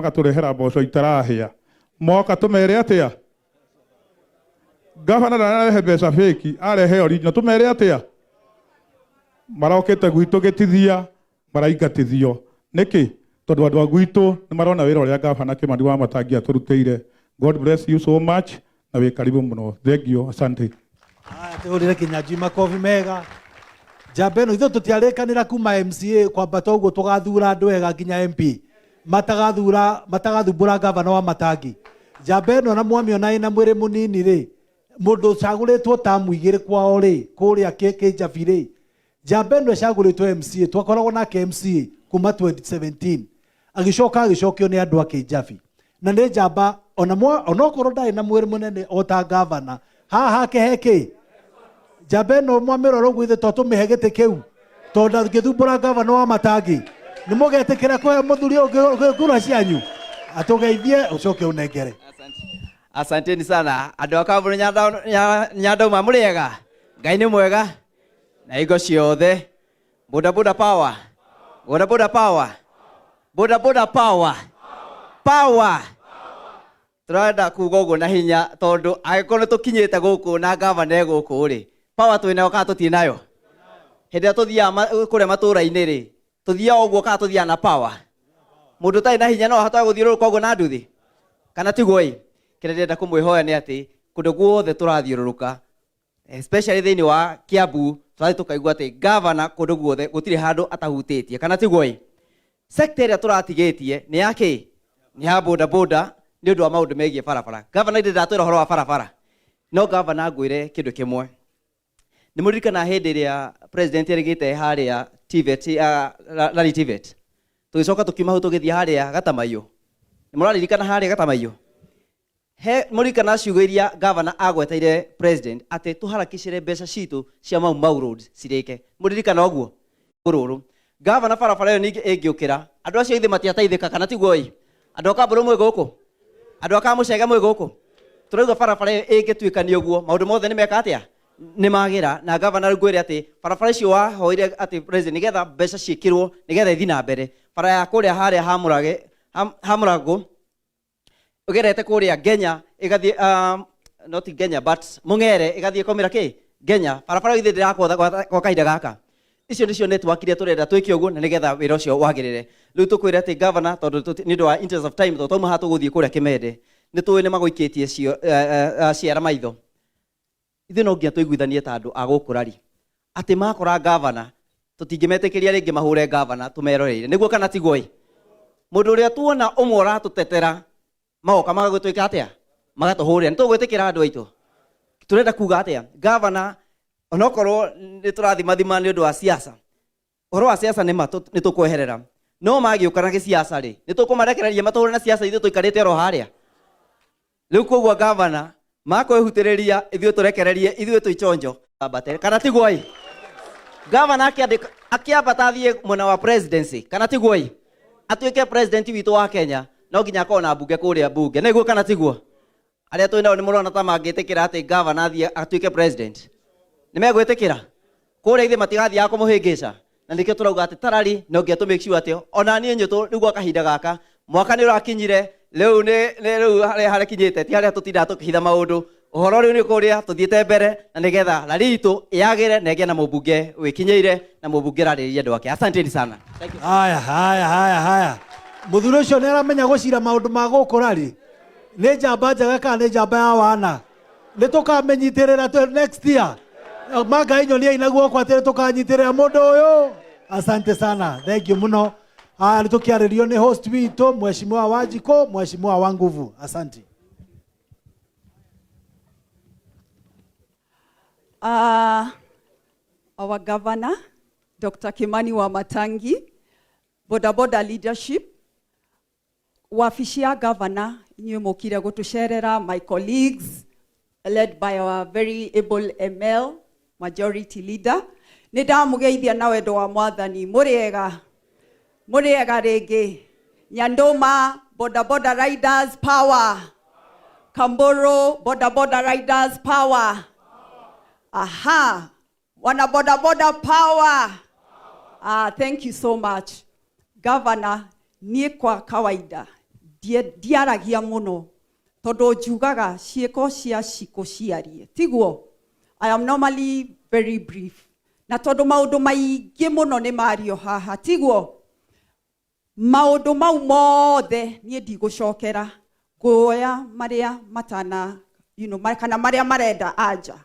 Magatũrehera mboco itarahĩa. Moka tũmere atĩa? Gavana ndanarehe mbeca fake, arehe original. Tũmere atĩa? Marokĩte gwitũ gĩtithia, maraingatithio. Nĩkĩ? Tondũ andũ a gwitũ nĩ marona wĩra ũrĩa gavana Kĩmani Wamatangi atũrutĩire. God bless you so much na wĩ karibu mũno. Thank you, asante. Haya, tũhũrĩre Kĩnyanjui makobi mega. Njamba ĩno ithuĩ tũtiarĩkanĩra kuma MCA kwambata ũguo tũgathura andũ ega nginya MP matagathura matagathumbũra gavana wa Matangi. Njamba ĩno na mwamĩona ĩna mwĩrĩ mũnini rĩ, mũndũ ũcagũrĩtwo tamu igĩrĩ kwao rĩ, kũrĩa Kĩnjabi rĩ, njamba ĩno ĩcagũrĩtwo MCA, twakoragwo nake MCA kuma 2017 agĩcoka agĩcokio nĩ andũ a Kĩnjabi, na nĩ njamba ona onokorwo ndarĩ na mwĩrĩ mũnene o ta gavana, haha hake he kĩ njamba ĩno mwamĩrora ũguo ithe to tũmĩhe gĩtĩ kĩu tondũ ndangĩthumbũra gavana wa Matangi. Nĩ mũgetĩkĩra kũhe mũthuri ũngĩ kura cianyu atũgeithie ũcoke ũnengere. Asanteni sana andũ a kambuni Nyandauma, mũrĩega? Ngai nĩ mwega na hingo ciothe. Boda boda power, boda boda power, boda boda power, power. Tũrenda kuga ũguo na hinya tondũ angĩkorwo nĩ tũkinyĩte gũkũ na gavana e gũkũ rĩ, power twĩ nayo kana tũtirĩ nayo? Hĩndĩ ĩrĩa tũthiaga kũrĩa matũra-inĩ rĩ, tũthiaga ũguo kana tũthiaga na power? Mũndũ ũtarĩ na hinya no ahote gũthiũrũrũka ũguo na nduthi, kana tiguo ĩ? Kĩrĩa ndĩrenda kũmwĩhoya nĩ atĩ kũndũ guothe tũrathiũrũrũka, especially thĩinĩ wa Kiambu, tũrathiĩ tũkaigua atĩ gavana kũndũ guothe gũtirĩ handũ atahutĩtie, kana tiguo ĩ? Sector ĩrĩa tũratigĩtie nĩ ya kĩ? Nĩ ya boda boda nĩ ũndũ wa maũndũ megiĩ barabara. Gavana ndĩ ndatwĩra ũhoro wa barabara, no gavana ngwĩre kĩndũ kĩmwe. Nĩ mũririkana hĩndĩ ĩrĩa president erĩgĩte harĩa TVET, Lari TVET, tũgĩcoka tũkiuma hau tũgĩthiĩ harĩa Gatamaiyũ. Nĩ mũraririkana harĩa Gatamaiyũ? He mũririkana ciugo iria gavana agweteire president atĩ tũharakicĩre mbeca citũ cia Mau Mau Road cirĩke? Mũririkana ũguo? Rũrũ gavana, barabara ĩyo ningĩ ĩngĩũkĩra, andũ acio ithe matiateithĩka, kana tiguo ĩ? Andũ a Kambũrũ mwĩ gũkũ, andũ a Kamũcege mwĩ gũkũ, tũrauga barabara ĩyo ĩngĩtuĩka nĩ ũguo, maũndũ mothe nĩ meka atĩa? Nĩ magĩra. Na gavana rĩu ngwĩre atĩ barabara icio wahoire atĩ president nĩgetha mbeca ciĩkĩrwo nĩgetha ĩthiĩ na mbere, bara ya kũrĩa harĩa ha Mũrage ha Mũrangũ ũgerete kũrĩa Ngenya ĩgathiĩ, not Ngenya but Mũng'ere, ĩgathiĩ ĩkomĩra kĩ Ngenya, barabara ithe ndĩrakwo kwa kahinda gaka. Icio nĩcio network iria tũrenda twĩke ũguo na nĩgetha wĩra ũcio wagĩrĩre. Rĩu tũkwĩre atĩ governor, tondũ nĩ ũndũ wa interest of time, tondũ twauma haha tũgũthiĩ kũrĩa Kĩmende, nĩ tũĩ nĩ magũikĩtie ciara maitho. Ithuĩ no nginya tũiguithanie ta andũ a gũkũ rari atĩ makora gavana tũtingĩmetĩkĩria rĩngĩ mahũre gavana tũmeroreire. Nĩguo kana tiguo ĩ? Mũndũ ũrĩa tuona ũmwe ũratũtetera, magoka magagũtwĩka atĩa? Magatũhũrĩra. Nĩ tũgwĩtĩkĩra andũ aitũ? Tũrenda kuga atĩa? Gavana onokorwo nĩ tũrathimathima nĩ ũndũ wa siasa, ũhoro wa siasa nĩ ma nĩ tũkweherera, no magĩũka na gĩsiasa rĩ, nĩ tũkũmarekereria matũhũre na siasa ithuĩ tũikarĩte oro harĩa rĩu? Koguo gavana makwĩhutĩrĩria ithuĩ tũrekererie ithuĩ twĩ chonjo ambate, kana tiguo ĩ? Gavana akĩandĩka akĩambata athiĩ mwena wa presidency, kana tiguo ĩ? Atuĩke president witũ wa Kenya, no nginya akorwo na mbunge kũrĩa mbunge. Nĩguo kana tiguo? Arĩa twĩ nao nĩ mũrona ta mangĩtĩkĩra atĩ gavana athiĩ atuĩke president? Nĩ megwĩtĩkĩra? Kũrĩa ithe matigathiaga kũmũhĩngĩca, na nĩkĩo tũrauga atĩ tarari no nginya tũ make sure atĩ ona niĩ nyũtũ rĩu gwa kahinda gaka mwaka nĩ ũrakinyire rĩu nĩ rĩu harĩa harekinyĩte ti harĩa tũtindaga tũkĩhitha maũndũ. Ũhoro rĩu nĩ kũrĩa tũthiĩte mbere na nĩgetha rari itũ yagĩre na ĩgĩe na mũmbunge wĩkinyĩire na mũmbunge ũrarĩrĩria andũ ake. Asanteni sana. Thank you. Haya, haya, haya, haya, mũthuri ũcio nĩ aramenya gũcira maũndũ ma gũkũ rari. Nĩ njamba njega kana nĩ njamba ya wana? Nĩ tũkamĩnyitĩrĩra next year. Mangai nyoniai na guoko atĩ nĩ tũkanyitĩrĩra mũndũ ũyũ. Asante sana, thank you mũno. Aya, nĩ tũkĩarĩrio nĩ host witũ, Mheshimiwa Wanjikũ, Mheshimiwa wa nguvu. Asante. Our governor, Dr. Kimani Wamatangi, Boda Boda leadership, wabici ya governor, inyuĩ mũkire gũtũcerera, my colleagues, led by our very able ML, majority leader. Nĩ ndamũgeithia na wendo wa Mwathani. Mũrĩega, mũrĩega rĩngĩ. Nyandũma Boda Boda Riders power! Kamburu Boda Boda Riders power! Aha, wana boda boda power! Ah, thank you so much. Governor, niĩ kwa kawaida Ndiaragia mũno tondũ njugaga ciĩko cia cikũ ciarie, tiguo? I am normally very brief, na tondũ maũndũ maingĩ mũno nĩ mario haha, tiguo? Maũndũ mau mothe niĩ ndigũcokera, nguoya marĩa matana kana marĩa marenda anja.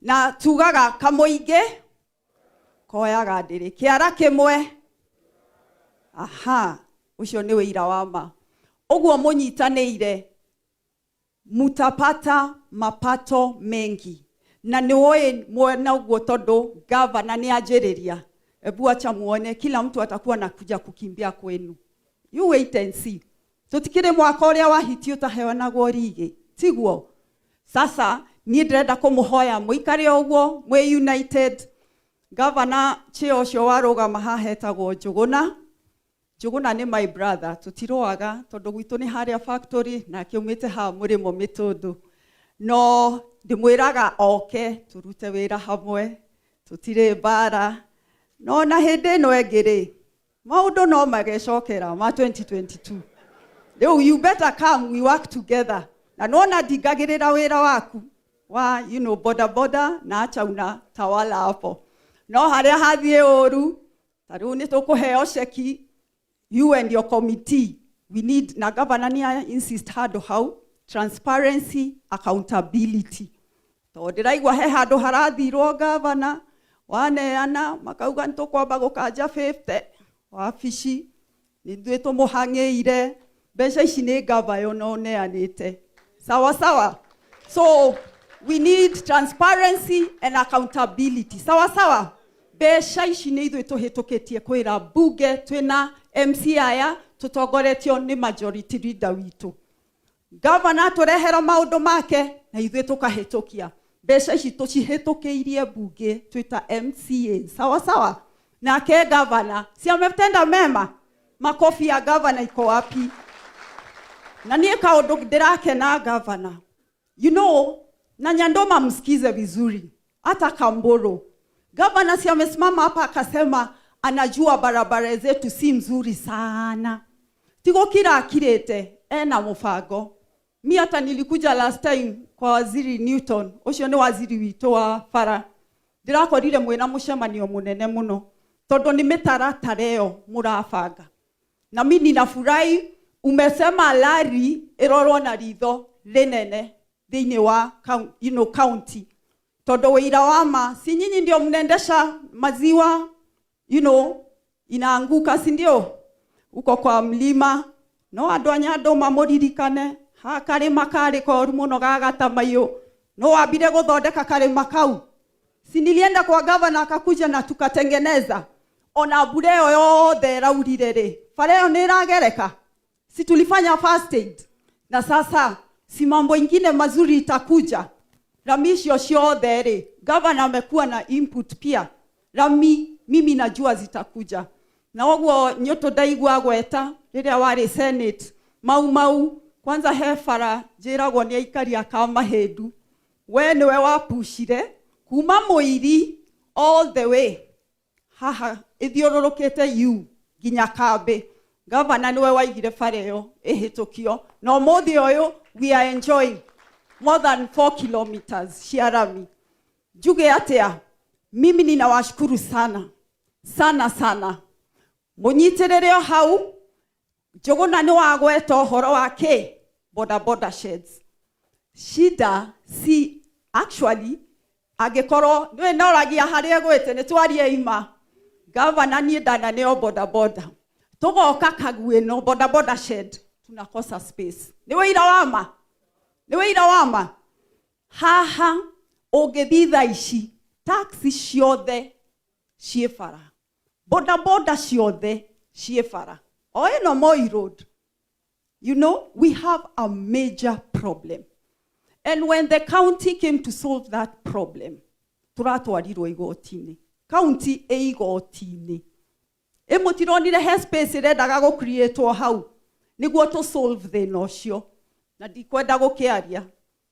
Na tugaga kamũingĩ koyaga ndĩrĩ kĩara kĩmwe. Aha, ũcio nĩ wĩira wa ma. Ũguo mũnyitanĩire mutapata mapato mengi, na nĩ ũĩ mwena ũguo tondũ gavana nĩ anjĩrĩria. Ebu acha muone, kila mtu atakuwa nakuja kukimbia kwenu. You wait and see. Tutikĩrĩ mwaka ũrĩa wahiti ũtaheanagwo rigĩ, tiguo? Sasa niĩ ndĩrenda kũmũhoya mũikare ũguo mwĩ united. Gavana cheo ũcio warũgama haha etagwo Njũgũna. Njũgũna nĩ my brother, tũtirũaga tondũ gwitũ nĩ harĩa factory, nake aumĩte haha mũrĩmo mĩtũndũ. No ndĩmwĩraga oke tũrute wĩra hamwe, tũtirĩ mbara. No na hĩndĩ ĩno ĩngĩ rĩ, maũndũ no magecokera ma 2022. Rĩu you better come, we work together. Na nona ndingagĩrĩra wĩra waku wa boda boda na acha una tawala hapo. No harĩa hathiĩ ũru, ta rĩu nĩ tũkũheo ceki, you and your committee. We need, na governor nĩ insist handũ hau, transparency, accountability. Tondũ ndĩraigua he handũ harathirwo governor, waneana, makauga nĩ tũkwamba gũkanja 50, wabici, nĩ ithuĩ tũmũhang'ĩire, mbeca ici nĩ gava no ũneanĩte. Sawa sawa. So we need transparency and accountability. Sawa sawa. Mbeca ici nĩ ithuĩ tũhĩtũkĩtie kwĩra bunge, twĩna MC aya tũtongoretio nĩ majority leader witũ. Gavana atũrehera maũndũ make na ithuĩ tũkahĩtũkia. Mbeca ici tũcihĩtũkĩirie bunge twĩta MCA. Sawa sawa. Nake gavana si ametenda mema? Makofi ya gavana iko wapi? Na niĩ kaũndũ ndĩrakena gavana. Na Nyandoma msikize vizuri. Hata Kamburu. Gavana si amesimama hapa akasema anajua barabara zetu si mzuri sana. Tigo kila akirete ena mufango. Mi hata nilikuja last time kwa waziri Newton, ucio ni waziri witũ wa bara. Ndĩrakorire mwĩna mũcemanio mũnene mũno tondũ nĩ mĩtaratara ĩyo mũrabanga. Na mi ninafurahi umesema lari ĩrorwo na ritho rĩnene thĩinĩ wa county. Tondũ wĩira wa ma, si nyinyi ndio mnaendesha maziwa, inaanguka, si ndio? Uko kwa mlima, no andũ a Nyandũma mũririkane, ha karĩma karĩ koru mũno ga Gatamaiyũ, no wambire gũthondeka karĩma kau. Si nilienda kwa gavana akakuja na tukatengeneza. Ona mbura ĩyo yothe ĩraurire rĩ, bara ĩyo nĩ ĩragereka. Si tulifanya first aid. Na sasa si mambo ingine mazuri itakuja. Rami icio ciothe rĩ, gavana amekuwa na input pia. Rami mimi najua zitakuja. Na ũguo Nyũtũ ndaigua gweta rĩrĩa warĩ Senate, Mau Mau kwanza he bara njĩragwo nĩ aikari a Kamahĩndu. We nĩwe wapucire kuma Mũiri all the way haha ĩthiũrũrũkĩte u nginya kambĩ. Gavana nĩwe waigire bara ĩyo ĩhĩtũkio, na ũmũthĩ ũyũ we are enjoying more than 4 kilometers cia rami. Njuge atĩa, mimi ninawashukuru sana sana sana, mũnyitĩrĩre o hau. Njũgũna nĩ wagweta ũhoro wa kĩ boda boda sheds. Shida si actually angĩkorwo nĩwe noragia harĩa ĩgwĩte, nĩ twarie ima gavana, niĩ ndananeo boda boda, tũgoka Kaguĩno boda boda shed, tunakosa space. Nĩ wĩira wa ma, nĩ wĩira wa ma. Haha ũngĩthiĩ thaa ici, taxi ciothe ciĩ bara, boda boda ciothe ciĩ bara, o ĩno Moi Road. We have a major problem, and when the county came to solve that problem, tũratwarirwo igoti-inĩ. County ĩ igoti-inĩ, ĩmũtironire he space ĩrendaga gũ create hau nĩguo tũ solve thĩna ũcio, na ndikwenda gũkĩaria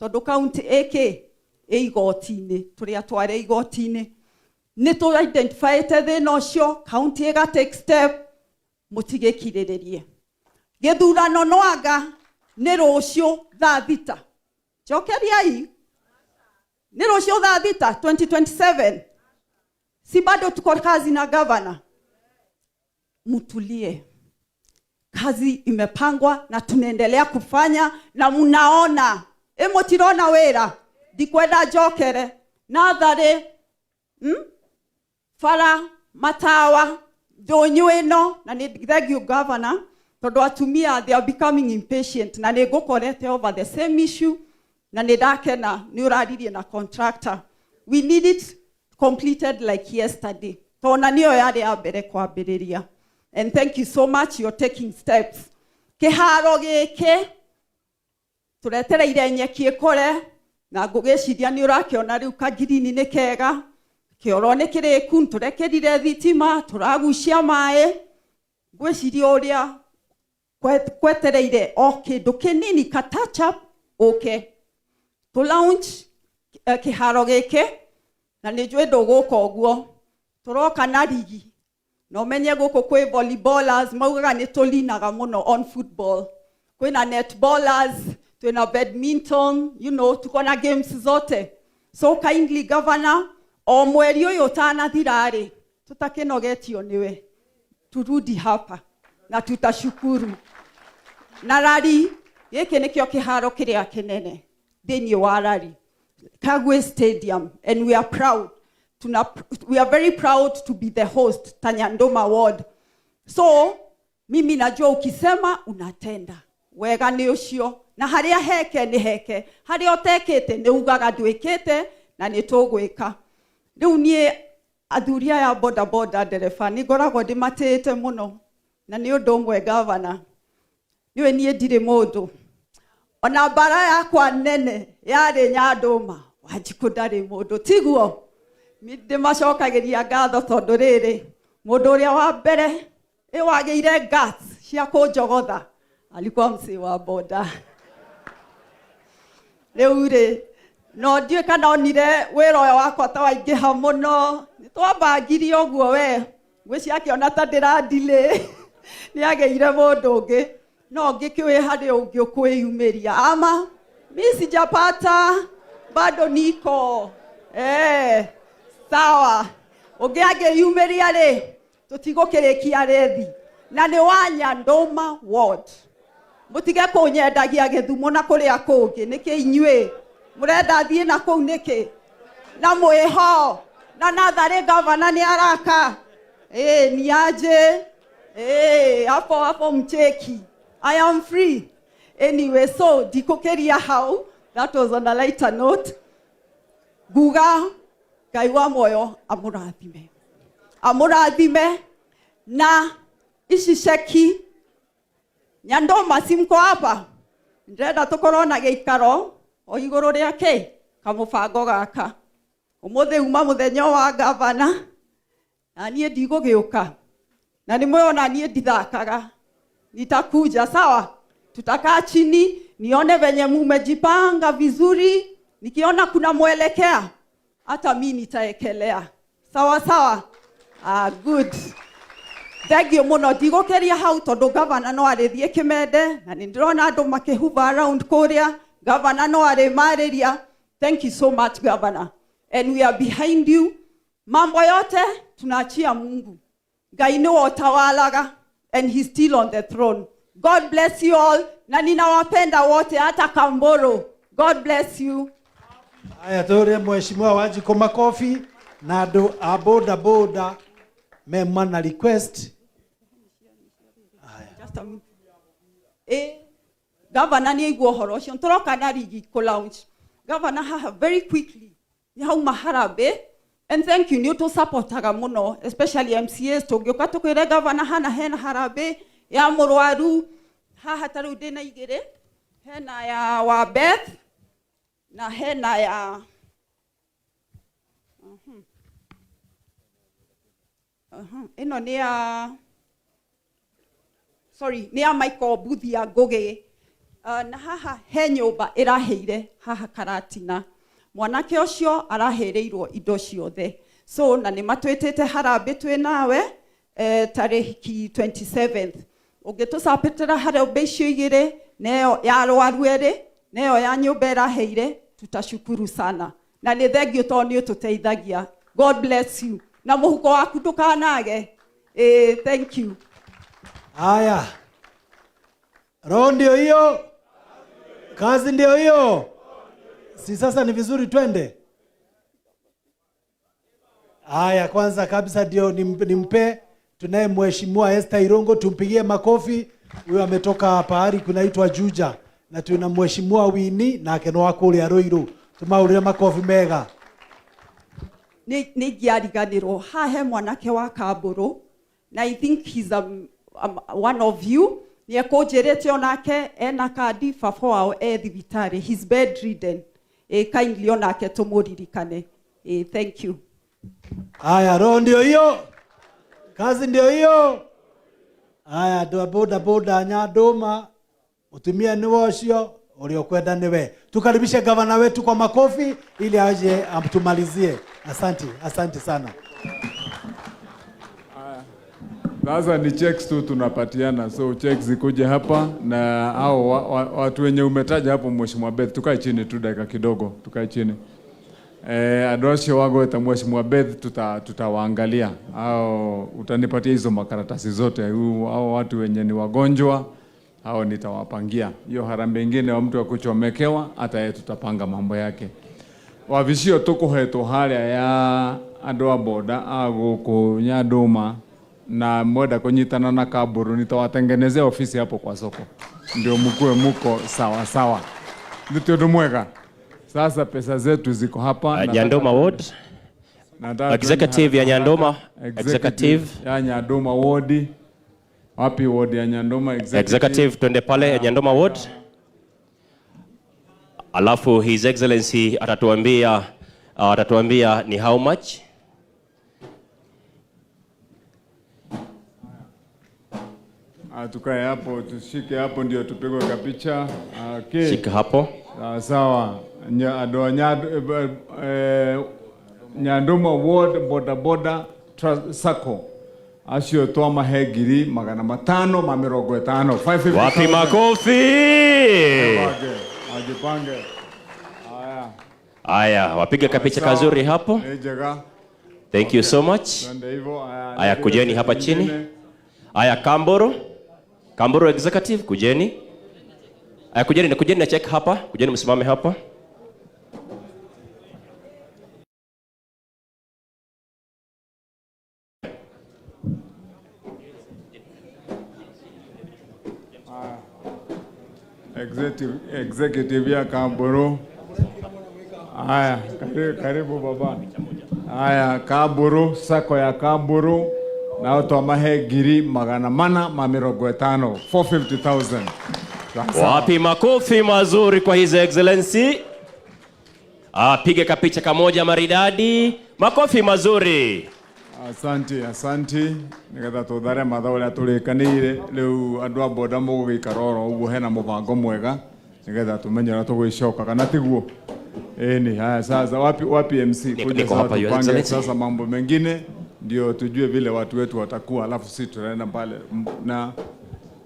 tondũ county ĩkĩ ĩ igoti-inĩ, tũrĩa tware igoti-inĩ nĩ tũ identifyĩte thĩna ũcio, county ĩga take step. Mũtigĩkirĩrĩrie. Gĩthurano no anga nĩ rũciũ thaa 6. Cokeriai, nĩ rũciũ thaa 6 2027. Si bado tuko kazi na gavana? Mtulie, kazi imepangwa na tunaendelea kufanya na mnaona ĩmũtirona wĩra. Ndikwenda njokere natharĩ, Bara matawa ndũnyũ ĩno. Na nĩ thank you, governor, tondũ atumia, they are becoming impatient, na nĩ ngũkorete over the same issue, na nĩ ndakena nĩ ũraririe na contractor. We need it completed like yesterday, tondũ nĩyo yarĩ ya mbere kwambĩrĩria. And thank you so much, you're taking steps. Kĩharo gĩkĩ tũretereire nyeki ĩkũre, na ngũgĩciria nĩ ũrakĩona rĩu kagirini nĩ kega, kĩoro nĩ kĩrĩku, tũrekĩrire thitima, tũragucia maĩ. Ngwĩciria ũrĩa kwetereire o kĩndũ kĩnini ka touch up ũke tũ launch kĩharo gĩkĩ. Na nĩ njũĩ ndũgũka ũguo, tũroka na rigi, na ũmenye gũkũ kwĩ volleyballers, maugaga nĩ tũlinaga mũno on football, kwĩna netballers, twĩna badminton, tuko na games zote. So kindly, governor, o mweri ũyũ ũtanathira-rĩ, tũtakĩnogetio nĩwe, turudi hapa na tutashukuru. Na rari gĩkĩ nĩkĩo kĩharo kĩrĩa kĩnene thĩinĩ wa rari, Kagwe Stadium, and we are proud. We are very proud to be the host, Tanyandoma Ward. So mimi najua ukisema unatenda. Wega nĩ ũcio, na harĩa heke nĩ heke, harĩa ũtekĩte nĩ ugaga ndwĩkĩte, na nĩ tũgwĩka. Rĩu niĩ athuri aya boda boda ndereba nĩ ngoragwo ndĩmatĩĩte mũno, na nĩ ũndũ ũmwe, gavana, nĩwe niĩ ndirĩ mũndũ ona mbara yakwa nene yarĩ Nyandũma. Wanjikũ ndarĩ mũndũ, tiguo? Ndĩmacokagĩria ngatho tondũ rĩrĩ mũndũ ũrĩa wa mbere ĩ wagĩire guts cia kũnjogotha alikuwa msee wa boda. Rĩu rĩ, no ndiũĩ kana onire wĩra ũyũ wakwa ta waingĩha mũno, nĩ twambangire ũguo we ngwĩcia akĩona ta ndĩrandilĩ, nĩ agĩire mũndũ ũngĩ. No ngĩkĩũĩ harĩ ũngĩ ũkwĩyumĩria, ama mi sijapata bado, niko sawa. Ũngĩ angĩyumĩria rĩ, tũtigũkĩrĩkia rethi, na nĩ wa Nyandũma Ward. Mũtige kũnyendagia Gĩthumo na kũrĩa kũngĩ. Nĩkĩ inyuĩ mũrenda thiĩ na kũu nĩkĩ? Na mwĩho na natharĩ, gavana nĩ araka ĩ niaje ĩ hapo hapo mcheki. I am free anyway, so ndikũkĩria hau. That was on a lighter note. Nguga Ngai wa muoyo amũrathime, amũrathime. Na ici ceki, Nyandoma, si mko hapa? Ndĩrenda tũkorwo na gĩikaro o igũrũ rĩa kĩ kamũbango gaka. Ũmũthĩ uma mũthenya wa gavana, na niĩ ndigũgĩũka, na nĩ mwĩona niĩ ndithakaga. Nitakuja, sawa? Tutakaa chini nione venye mumejipanga vizuri. Nikiona kuna mwelekea, hata mi nitaekelea. Sawa sawa. Ah, good, thank you muno. Ndigũkĩria hau tondũ gavana no arĩthiĩ kĩmende, na nĩ ndĩrona andũ makĩhuba around kũrĩa. Gavana no arĩmarĩria. Thank you so much, governor, and we are behind you. Mambo yote tunaachia Mungu. Ngai nĩwe ũtawalaga, and he's still on the throne. God bless you all, na ninawapenda wote, hata Kamboro. God bless you. Haya, tũre Mheshimiwa Wanjikũ makobi. Na andũ a boda boda mema na request. Just a minute. Gavana nĩ aigua ũhoro ũcio, tũroka na rigi kũ launch. Gavana, haha very quickly nĩ hauma harambĩ, and thank you, nĩ ũtũsupportaga mũno, especially MCAs. Tũngĩũka tũkwĩre gavana hana hena harambĩ ya mũrwaru haha, ta rĩu ndĩna igĩrĩ, hena ya wa Beth na hena ya ĩno nĩ ya, sorry, nĩ ya Michael Buthia Ngũgĩ. Na haha he nyũmba ĩraheire haha Karatina, mwanake ũcio arahereirwo indo ciothe. So na nĩ matwĩtĩte harambĩ twĩ nawe tarĩki 27th. Ũngĩtũcapĩtĩra harambee icio igĩrĩ, neyo ya arwaru erĩ, neyo ya nyũmba ĩraheire, tutashukuru sana. Na nĩ thengiũ tondũ nĩ ũtũteithagia. God bless you. Na mũhuko waku ndũkanage. Thank you. Haya, roho ndio hiyo, kazi ndio hiyo. Si sasa ni vizuri twende. Haya, kwanza kabisa ndio nimpe, tunaye Mheshimiwa Esther Irongo, tumpigie makofi. Huyo ametoka pahali kunaitwa Juja, na tuna Mheshimiwa Wini nake no wa kũrĩa Ruiru, tumaurire makofi mega. Nĩ ingĩariganĩrwo haha he mwanake wa Kambũrũ, na I think he's one of you. Nĩ ekũnjĩrĩte onake ena kandi, baba wao e thibitarĩ, he's bedridden. Kindly onake tũmũririkane. Thank you. Haya, roho ndio hiyo, kazi ndio hiyo. Haya, andũ a boda boda Nyandũma, utumia ni wocio uliokwenda niwe. Tukaribishe gavana wetu kwa makofi ili aje amtumalizie. Asante, asante sana. Sasa ni checks tu tunapatiana, so checks zikuje hapa na hao watu wenye umetaja hapo Mheshimiwa Beth, tukae chini tu dakika kidogo, tukae chini. Andũ acio wagweta Mheshimiwa Beth tutawaangalia au utanipatia hizo makaratasi zote. Hao watu wenye ni wagonjwa hao nitawapangia. Hiyo harambee ingine wa mtu wa kuchomekewa hata yeye tutapanga mambo yake. Wabici tukuhetwo haria ya andu a boda a guku Nyanduma na mwenda kunyitana na Kamburu, nitawatengenezea ofisi hapo kwa soko ndio mkue muko sawa sawa. Ndio undu mwega. Sasa pesa zetu ziko hapa. Nyandoma Ward. Nataka Executive ya Nyandoma. Executive Executive. ya Nyandoma Ward. Wapi ward ya Nyandoma? Executive. Executive, twende pale ya Nyandoma Ward. Alafu His Excellency atatuambia ni how much. Tukae hapo, tushike hapo ndio tupigwe kapicha. Okay. Shika hapo. Sawa. Nyandoma Ward Boda Boda Sacco. Acio twamahe ngiri magana matano ma mĩrongo ĩtano. Five fifty Wapi thousand. makofi? Ajipange. Haya. Haya, wapiga kapicha Sawa. kazuri hapo. Ni njega. Thank you so much. Twende hivyo. Haya, Haya, ndio kujeni hapa chini. nyingine. Haya, Kamburu. Kamburu Executive, kujeni. Haya, kujeni, kujeni na check hapa. Kujeni msimame hapa. Executive ya Kamburu. Haya, karibu baba. Haya, Kamburu, sako ya Kamburu. Nao twamahe ngiri magana mana ma mĩrongo ĩtano, 450,000. Sasa. Wapi makofi mazuri kwa His Excellency. Apige kapicha kamoja maridadi. Makofi mazuri. Asante, asante. Nigetha tuthare mathaa ũrĩa tũrĩkanĩire. Rĩu andũ a boda mũgũgĩikara oro ũguo hena mũbango mwega nigetha tũmenye ũrĩa tũgwĩcoka kana tiguo. Ĩni, haya sasa wapi MC? Kuja Niko sasa hapa, Your tupange Excellency. sasa mambo mengine ndio tujue vile watu wetu watakuwa, alafu sisi tunaenda pale na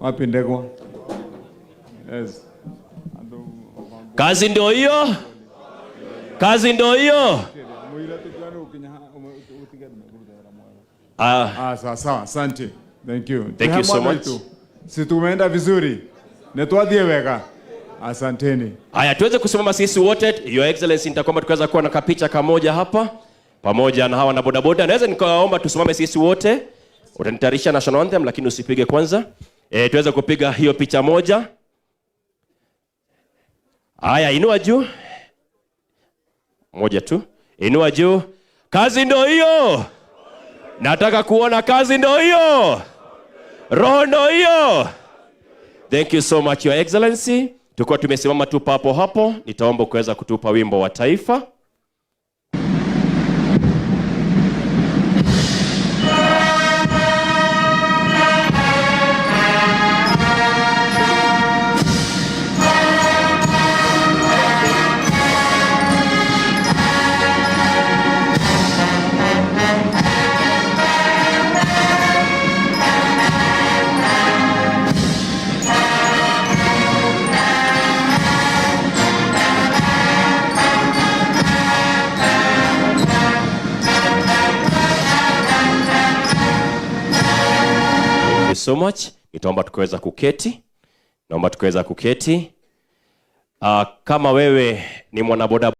wapi Ndegwa? Yes. Kazi ndio hiyo. Kazi ndio hiyo. Sawa sawa, asante. Thank you. Thank you so Tuhemwa much. tu. Si tumeenda vizuri. Ne twadhie wega. Asanteni. Haya, tuweze kusimama sisi wote. Your Excellency, nitakwamba tukaweza kuwa na kapicha kamoja hapa pamoja na hawa na bodaboda. Naweza nikawaomba tusimame sisi wote. Utanitayarisha national anthem lakini usipige kwanza. Tuweze kupiga hiyo picha moja. Haya, inua juu. Moja tu. Inua juu. Kazi ndio hiyo. Nataka kuona kazi ndio hiyo. Roho ndio hiyo. Thank you so much, Your Excellency. Tukiwa tumesimama tu papo hapo, nitaomba kuweza kutupa wimbo wa taifa. so much. Nitaomba tukaweza kuketi. Naomba tukaweza kuketi. Kama wewe ni mwanaboda